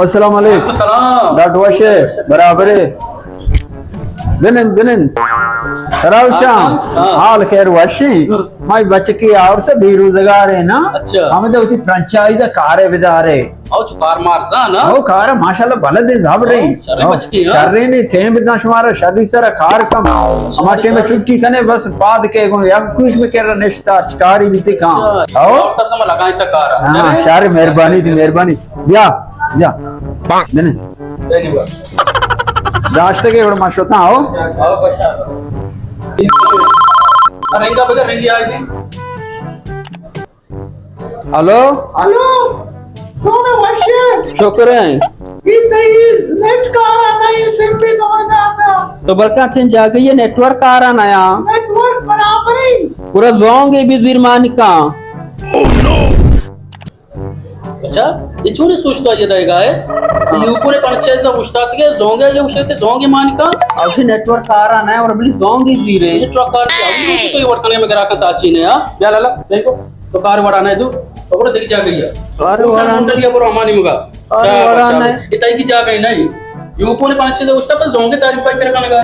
السلام علیکم۔ وعلیکم السلام۔ ڈاکٹر وشے، برابرے۔ بنند، بنند۔ ترا وشاں؟ ہاں، ہاں۔ حال خیر وشی؟ ہاں۔ مائی بچکی آورت بے روزگار ہے نا۔ اچھا۔ ہم تو وتی فرنچائز کارے بدارے۔ او چو کار مار زان، ہاں؟ او کار ماشاءاللہ بلد ہے، زبر ہے۔ او، شریں بچکی، ہاں۔ شریں نے ٹیم بدنا شمارا شری سرا کار کم۔ ہما ٹیم چھٹی کنے بس پاد کے گون یک کوش بکر نشتا شکاری بیتے کام۔ اچھا۔ او؟ اور تک ہم لگائیں تا کار۔ ہاں، شر مہربانی دی، مہربانی۔ بیا، بیا۔ بنے۔ داشتگے وڑ ما شتاں، ہو؟ ہاں، بس۔ رنگا بگر رنگی آئی دی۔ ہلو؟ ہلو؟ کون ہے وشے؟ شکر ہے۔ یہ تئی نیٹ کارا نہیں، سم بھی توڑ داتا۔ تو بلکہ تھن جاگہ یہ نیٹ ورک کارا نیا۔ نیٹ ورک برابر ہے۔ پورا زونگ بھی زیر مانکا۔ اچھا، یہ چونے سوچتا یہ دے گا ہے؟ ہاں۔ یہ اوپر پنچ چیز اوشتات کے زونگے، یہ اوشتے زونگے مانکا۔ اب سے نیٹ ورک کارا نہ ہے اور بلی زونگے زیرے۔ نیٹ ورک کار کیا؟ یہ تو یہ ورک کرنے میں گرا کتا چینے، ہاں؟ یا لالا، دیکھو، تو کار وڑا نہ دو، تو بڑا دیکھ جا گئی ہے۔ کار وڑا نہ۔ یہ پر ہمانی مگا۔ کار وڑا نہ۔ یہ تائی کی جا گئی نہیں۔ یہ اوپر پنچ چیز اوشتا پر زونگے تاریخ پر کر کنگا۔